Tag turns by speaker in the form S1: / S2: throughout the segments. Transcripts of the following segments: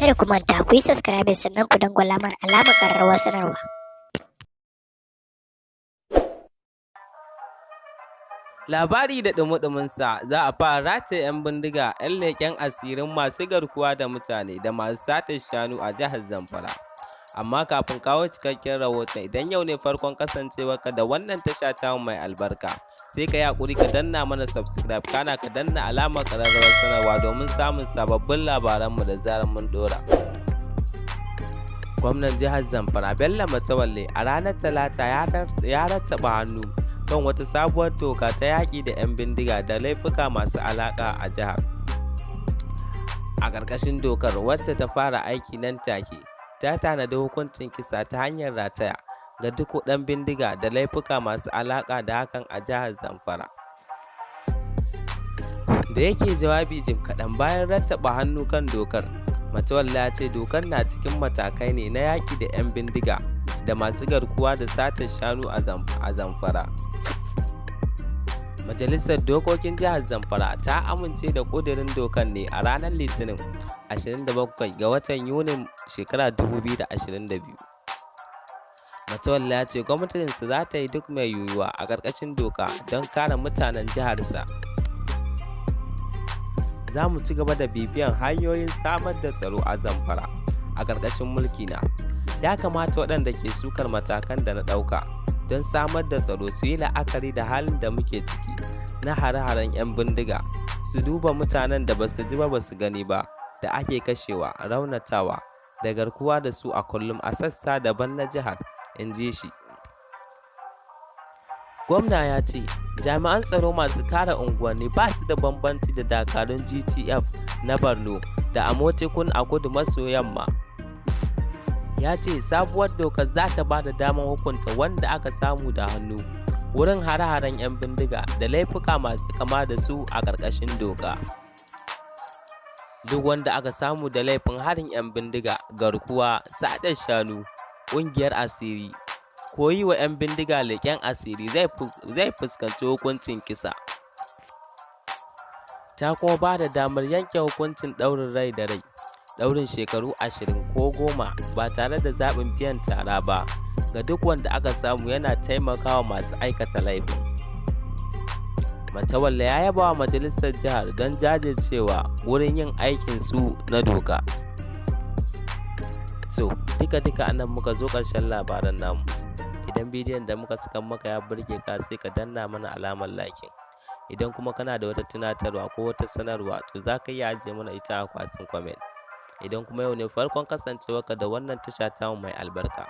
S1: Kada ku manta ku yi subscribing sannan ku dangwala mana alamar ƙararrawar sanarwa.
S2: Labari da ɗumi-ɗuminsa, za a fara rataye 'yan bindiga 'yan leƙen asirin masu garkuwa da mutane da masu satar shanu a jihar Zamfara. Amma kafin kawo cikakken rahoton, idan yau ne farkon kasancewarka da wannan tasha tamu mai albarka, sai ka yi haƙuri ka danna mana subscribe, kana ka danna alamar ƙararrawar sanarwa domin samun sababbin labaranmu da zarar mun ɗora. Gwamnan jihar Zamfara Bello Matawalle a ranar Talata ya rattaba hannu kan wata sabuwar doka ta yaƙi da 'yan bindiga da laifuka masu alaƙa a jihar. A ƙarƙashin dokar, wacce ta fara aiki nan take, ta tanadi hukuncin kisa ta hanyar rataya ga duk ɗan bindiga da laifuka masu alaƙa da hakan a jihar Zamfara. Da yake jawabi jim kaɗan bayan rattaba hannu kan dokar, Matawalle ya ce dokar na cikin matakai ne na yaƙi da 'yan bindiga da masu garkuwa da satar shanu a Zamfara. Majalisar Dokokin Jihar Zamfara ta amince da ƙudurin dokar ne a ranar Litinin 27 ga watan Yunin shekarar 2022. Matawalle ya ce gwamnatinsa za ta yi duk mai yiwuwa a ƙarƙashin doka don kare mutanen jiharsa. Za mu ci gaba da bibiyan hanyoyin samar da tsaro a Zamfara a ƙarƙashin mulkina. Ya kamata waɗanda ke sukar matakan da na ɗauka don samar da tsaro su yi la'akari da halin da muke ciki na hare-haren 'yan bindiga, su duba mutanen da ba su ji ba ba su gani ba da ake kashewa, raunatawa da garkuwa da su a kullum a sassa daban na jihar, in ji shi. Gwamna ya ce jami'an tsaro masu kare unguwanni ba su da bambanci da dakarun JTF na Borno da Amotekun a kudu maso yamma. Ya ce sabuwar dokar za ta ba da damar hukunta wanda aka samu da hannu wurin hare-haren 'yan bindiga da laifuka masu kama da su a ƙarƙashin doka. Duk wanda aka samu da laifin harin 'yan bindiga, garkuwa, satar shanu, ƙungiyar asiri, ko yi wa 'yan bindiga leƙen asiri zai fuskanci hukuncin kisa. Ta kuma ba da damar yanke hukuncin ɗaurin rai da rai, ɗaurin shekaru 20 ko 10 ba tare da zaɓin biyan tara ba ga duk wanda aka samu yana taimakawa masu aikata laifin. Matawalle ya yaba wa majalisar jihar don jajircewa wurin yin aikinsu na doka. To, duka-duka a nan muka zo ƙarshen labaran namu. Idan bidiyon da muka saka maka ya burge ka, sai ka danna mana alamar liking. Idan kuma kana da wata tunatarwa ko wata sanarwa, to za ka iya ajiye mana ita a akwatin comment. Idan kuma yau ne farkon kasancewarka da wannan tasha tamu mai albarka,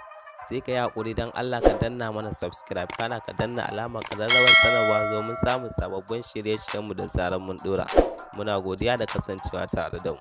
S2: sai ka yi haƙuri don Allah ka danna mana subscribe, kana ka danna alamar ƙararrawar sanarwa domin samun sababbin shirye-shiryenmu da zarar mun ɗora. Muna godiya da kasancewa tare da mu.